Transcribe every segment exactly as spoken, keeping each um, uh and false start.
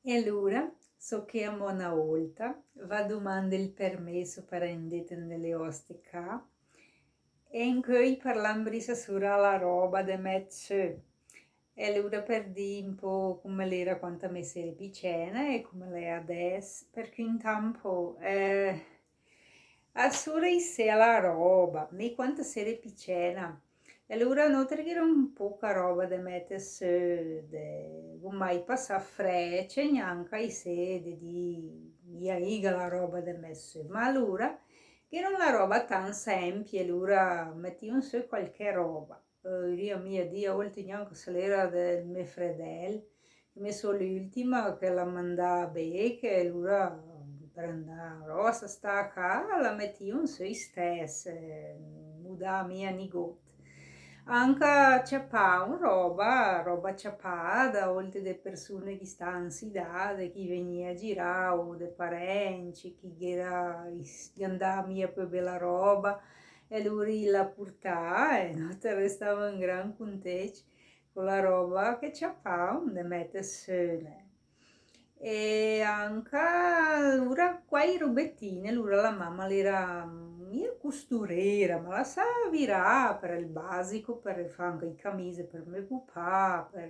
E alura, so ché amò na ólta, va dumande el permèss per indà dét in de le òste cà, e incö i parlà in brisa sura la roba de mèt sö. E alura per dì un pó come l'era quanta me sére picèna e come l'è adès, perché un tempo, eh, a sura isé la roba, me quanta sére picèna, e alura nóter gh'era un póca roba de mèt sö, de, gó mai pasà frècc, gnanca isé de dì, i a iga la roba de mèt sö, ma alura gh'era una roba tan sèmpie, alura metìon sö qualche roba. Eh, ria mia dì, a ólte gnanca se l'era del me fredèl, che me só l'ültima che la mandà bé, che alura per andà a roba, se stà a cà, la metìon sö istèss, eh, mudà mia nigót. Anca ciapà un roba, roba ciapada, ólte de persune che stà insidade, chi vegnìa a girà, o de parèncc, chi gh'era is-, che andà mia pö bé la roba, e lur i la purtà, e nóter restàa un gran cuntècc co la roba che ciapàon de mèt sö, né. E anca alura quai robetine, alura la mama l'era mia custurera, ma la sa virà per el basico, per fà anca i camise per me pupà, per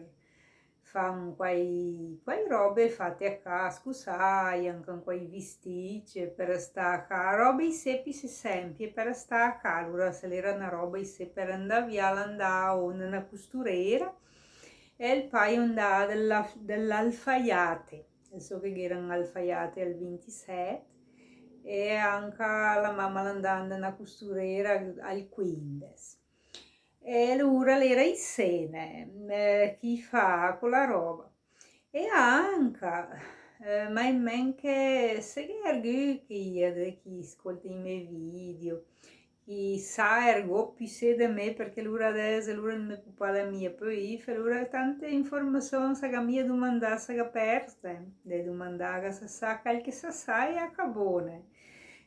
fà un quai, quai robe fate a cà, scusai, anca un quai vistìcc per stà a cà, robe isé pissé sèmpie per stà a cà, alura se l'era na roba isé per andà vià, l'andàa o na custurera, e el pai andàa de l'Al-, de l'Alfaiate, so che gh'era un Alfaiate al vintisèt, e anca la mama l'andàa de na custurera al quindes. E alura l'era isé, né, eh, chi fàa co la roba. E anca, eh, ma in mènt che se gh'è ergü che i è de chi scolta i me video, chi sa ergót pissé de me, perché alura adès, alura el me pupà l'è mia pö vif, alura tante informasion sa gh'à mia dumandà, sa gh'à pèrs, de dumandà, che sa sa, quel che sa sa, e a cabone.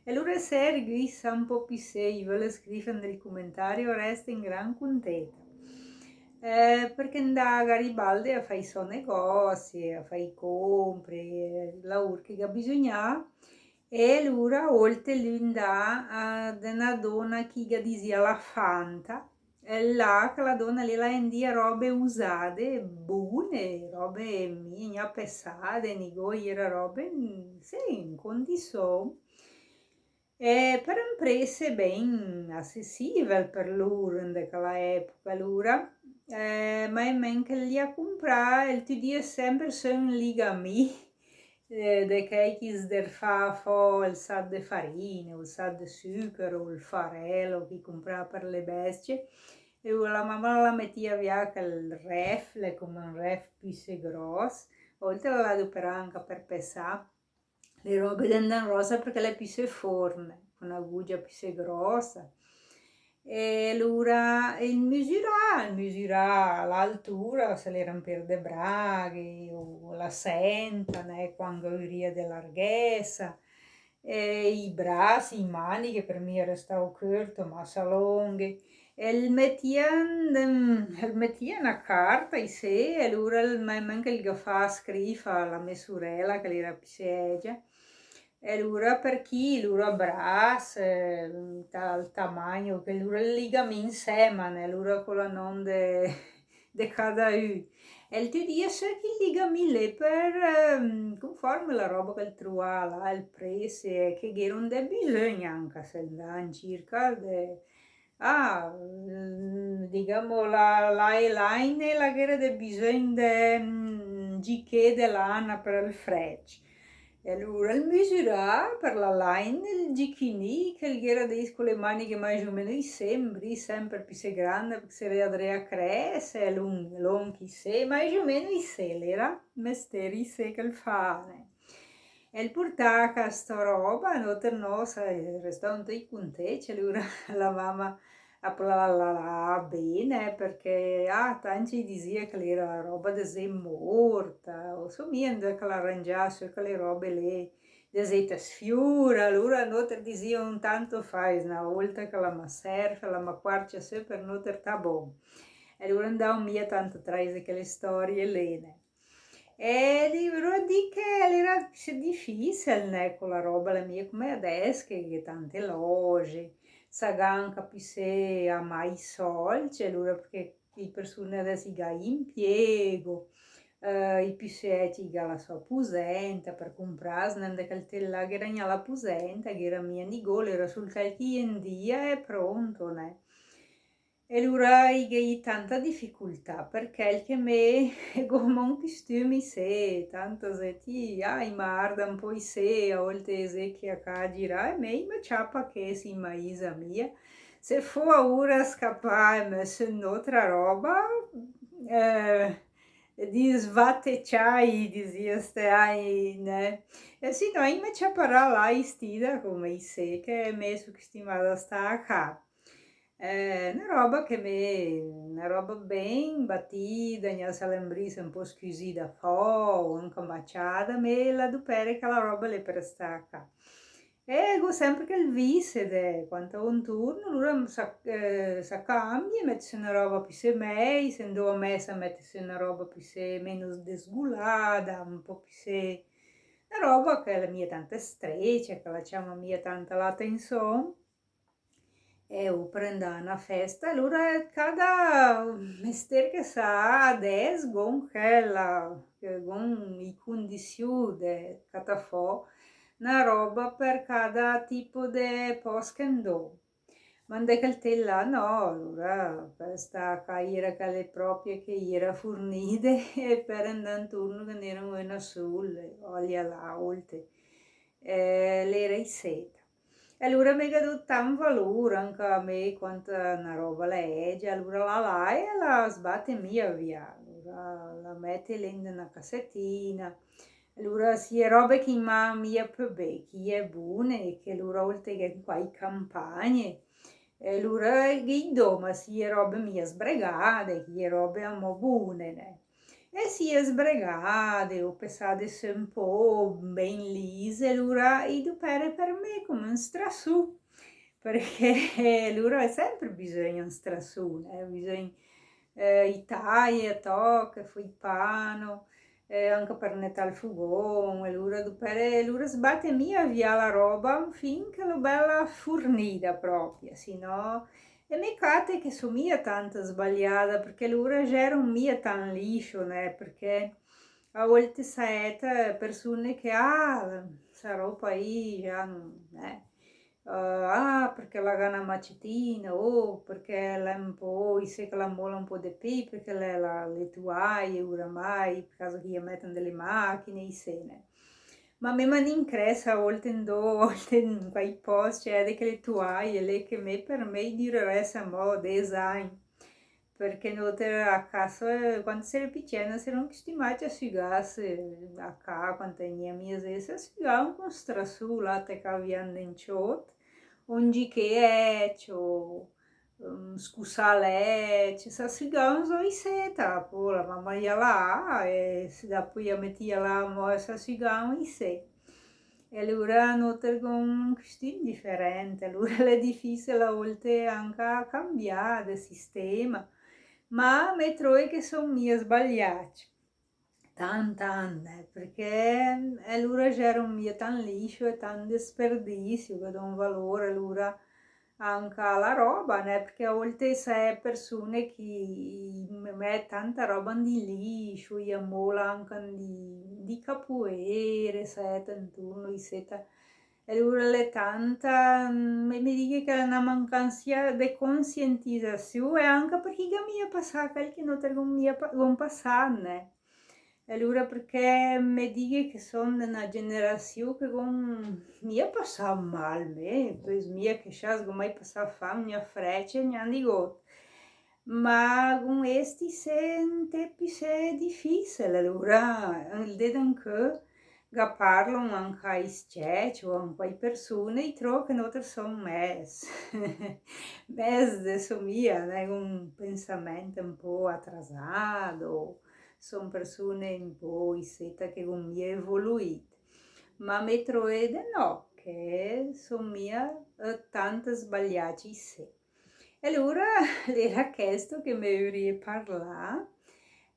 E alura se ergü i sa un pó pissé, i völ scriv nel comentario, reste in gran cuntèta. Eh, perché 'ndà a Garibaldi a fà i sò negòsi, a fà i compri, eh, laùr che gh'à bisugnà, e alura ólte lü 'ndà, eh, de na dona chi ga disìa la Fanta, e là che la dona lé la endìa robe usade, bune, robe mia gna pesade, nigót, i era robe, mm, sì, in condision. E per un presse ben accessibel per lur, in de quela epoca, alura, eh, ma in mènt che l'à comprà, el tüdìa sèmper sö un ligamì, eh, de chèi chi sderfàa fò el sac de farina, o el sac de sücher, o el farèl chi compràa per le bèstie, e la mama la metìa vià quel rèf, l'è come un rèf pissé gròs, a ólte la l'adoperàa anca per pesà le robe de 'ndà in ròsa perché l'è pissé fórne, co na gugia pissé gròsa. E alura el misüràa, el misüràa l'altura, se l'era un pér de braghe, o la sènta, né, quant che gh'urìa de larghèsa, e i bras, i mànighe, per mia restàa córte, massa lónghe. El metìa, mm, el metìa na carta, isé, e alura el, ma, ma che el ga fàa scriv a la me surèla, che l'era pissé ègia, e alura per chi, alura bras, eh, tal tamagno, che alura el ligamì insèma, né, alura co la nòm de, de cada ü. E el tüdìa sö chi ligamì lé per, ehm, conforme la roba che el truvàa là, el presse, che gh'era un de bisògn anca, se 'ndàa in circa de, ah, mm, digamo, la, la Elaine la gh'era de bisògn de, mm, gichè de lana per el frècc. E alura el misüràa per la laina el gichinì, che el gh'era de ès co le mànighe mais o meno isé, in bri sèmper pissé grande, perché se l'era dré a crèss, e lónghe, lónghe isé, mais o meno isé, l'era mestér isé che el fàa, né. E el purtàa a cà sta roba, nóter no, sa, restàon töcc cuntècc, alura la mama a pla-, la, la, la, bé, né, perché, ah, tance i disìa che l'era roba de zét mórta, o so mia, 'ndà che la rangiàa sö quele robe lé, de zét sfiura, alura nóter disìon tanto fais, na ólta che la ma sèrv, la ma quarcia sö per nóter tà bon. E alura 'ndàon mia tanto trais de quele stòrie lé, né. E lü, lura dì che l'era pissé difìcil, né, co la roba, l'è mia come adès che gh'è tante loge, sa gh'à anca pissé amà i sólcc, e lura perché i persune adès i gh'à impiego, eh, i pissé ècc i gh'à la sò aposenta per compràs, né, 'ndè chèl tép là gh'era gna l'aposenta, gh'era mia nigót, l'era sul chèl che i 'ndìa e pronto, né. E lura i gh'è tanta dificultà, perché el che me gh'ó amò un costüm isé, tanto se ti, ah, i ma arda un pó isé, a ólte isé che a cà a girà, e me i ma ciapa che se i ma isa mia. Se fó aura scapà e mèt sö n'ótra roba, eh, di svatecià i, disìa, sti agn, né? E se nò, i ma ciaparà là istida come isé, che me só costumada a stà a cà. Eh, na roba che me, na roba ben batida, gna salambrisa un pó scusida fò, o anca maciada, me la dopère chèla roba lé per stà a cà. E gh'ó sèmper chèl vise de, quanta ó inturno, lura sa, eh, sa cambia, mèt sö na roba pissé mèi, se 'ndó a mèsa mèt sö na roba pissé, meno desgulada, un pó pissé, na roba che l'è mia tanta strécia, che la ciama mia tanta l'atensiù. E o per 'ndà a na fèsta, alura cada mestér che s'à adès, gh'ó chèla, gh'ó i cundisiù de catà fò na roba per cada tipo de pòst che 'ndó. Ma 'ndè chèl tép là nò, alura per stà a cà i era chèle pròpe che i era furnide, e per 'ndà inturno ghe n'era öna sula, o alura là, a ólte. Eh, l'era isé. E alura me gh'ó dàt tant valur anca a me, quanta na roba l'è ègia, alura la lae e la sbate mia vià, alura la mète lé in na casetina, alura se i è robe che i ma mia piö bé, che i è bune, che alura a ólte gh'è quai campagne, e alura ghe i dó, ma se i è robe mia sbregade, che i è robe amò bune, né. E se i è sbregade o pesade sö un pó ben lise, alura i dopère per me come un strasù, perché alura gh'è sèmper bisògn un strasù, né? Bisògn, eh, i taie a tòch, fó i pano, eh, anca per netà 'l fugon, e alura dopère, alura sbate mia vià la roba fin che l'ó bèla furnida pròpe, se nò E me cate che só mia tant sbagliada, perché alura ghe n'ó mia tant liscio, né? Perché a ólte s'èta persune che, ah, sa roba lé già non è. Eh, ah, perché la gh'à na macetina, o perché l'è un pó, isé che la móla un pó de pé, perché la, la, le tuaie, oramai, per caso che i mète 'n de le machine, isé, né? Ma me ma n'incrèss a ólte, 'ndó ólte in quai pòst, cioè, de chèle tuaie lé che me, per me i durerèss amò dés agn. Perché nóter a cà, eh, quando s'ére picène, s'ére costumàcc a sügàs a cà, quando i gnì a mia zé, se sügàa con un strasù, là, tacàa vià 'n ciot, o un gichèt, o un scusalèt, se sügàa zó isé, pò la mama i a lavàa, e se dapò i a metìa là amò, se sügàa isé. E alura nóter gh'óm un costum diferènt, alura l'è difìcil a ólte anca cambià de sistema, ma me tróe che só mia sbagliàcc. Tant, tant, eh, perché, eh, alura ghe n'ó mia tant liscio e tant desperdisio, che dó un valur alura anca a la roba, né? Perché a ólte s'è persune che i, i mèt tanta roba 'n di liscio, i a móla anca 'n di, 'n di capoére, s'èta inturno, isé. E alura l'è tanta, mm, me, me dighe che l'è na mancansa de consientizasiù, e anca perché i gh'à mia pasàt chèl che nóter gh'óm mia pa-, gh'óm pasàt, né? E alura perché me dighe che só de na generasiù che gh'óm mia pasàt mal, me, pò mia che sas, gh'ó mai pasàt fam, gna frèce, gna nigót. Ma gh'óm ést isé ü tép isé difìcil, alura, ol dé d'incö, ga parlo anca ai s-cècc o anca ai persune, i tróo che nóter sóm mès. Mès de só mia, né, gh'ó un pensamènt un pó atrasàt, sóm persune un pó isé che gh'óm mia evoluìt. Ma me tróe de nò, che sóm mia, eh, tant sbagliàcc isé. E alura, l'era chèsto che me vurìe parlà,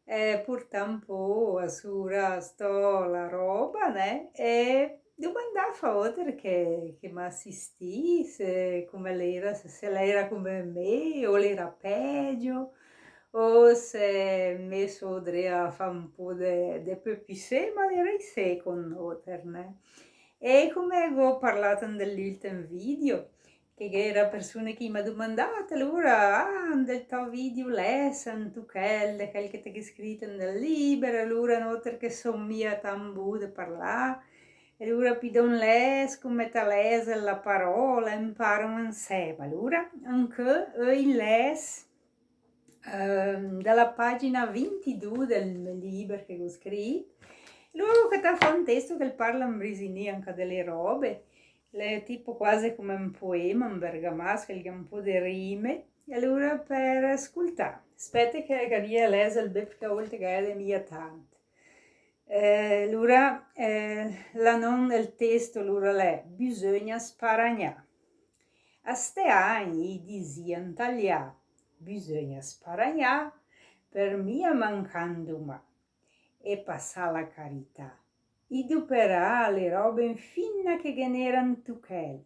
eh, purtà un pó a sura stó la roba, né? E dumandà a óter che, che m'assistì, se come l'era, se, se l'era come me, o l'era pègio, o se mé só dré a fà un pó de, de pö pissé, ma l'era issé con óter, né? E come gh'ó parlàt in de l'ültim video, che gh'era persune che i m'à dumandàt, alura, ah, in del tò video lès ant chèl, de chèl che te gh'é scrit in del liber, alura nóter che som mia tan bù de parlà, e alura pödom lès, come ta lès la parola, e imparóm insèma. Alura, anchè, eh, öi lès, ehm, da la pagina vintidù del me liber che gh'ó scrit, lura gh'ó catàt fò un testo che 'l parla un brisinì anca de le robe, l'è tipo quase come un poema, un bergamasch, che 'l gh'à un pó de rime, e alura per ascultà. Spète che, che gh'ó de lès bé, perchè a ólte gh'è de mia tant. Eh, alura, eh, la non del testo, alura l'è: Bisogna sparagnà. A ste agn i disìa in talià: bisogna sparagnà, per mia mancà 'ndumà, e passà la carità, i duperà le robe infina che ghe n'era 'nto chèl,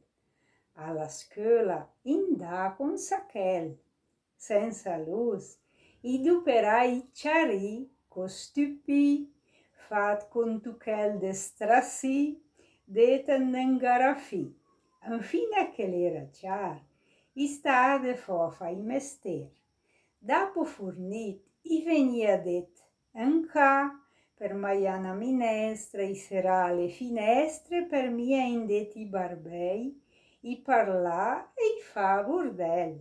a la scöla i 'ndà con sachèl, sensa lus, i duperà i ciarì co stüpì, fat con 'nto chèl de strassì, dét in un garafì, infina che l'era ciar, i stà de fò a fà i mestér. Dapo furnit, i vegnìa dét: en cà, per maià na minestra, i serà le finestre, per mia indét i barbèi, i parlà e i fà burdèl.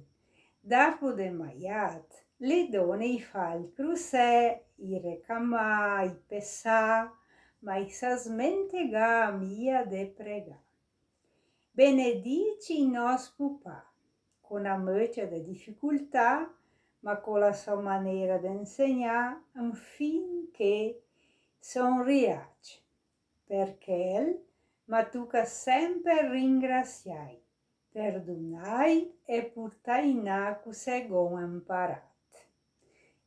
Dapo de maiàt, le done i fà el crusè, i recamà, i pessà, ma i sa smentegà mia de pregà. Benedìcc i nòs pupà, co na möcia de dificultà, ma co la sò manera de insegnà, infin che son riàcc. Per chèl ma tuca sèmper ringrassiài, perdunài e purtài inà cusè gh'óm imparàt.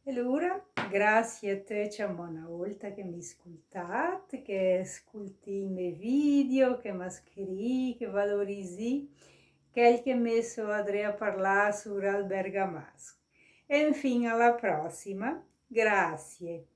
E alura, grassie a töcc amò na ólta che m'i scultàt, che scultì i me video, che m'ascriì, che valorizì chèl che mé só adré a parlà sura al bergamasch. E infin a la prossima, grassie.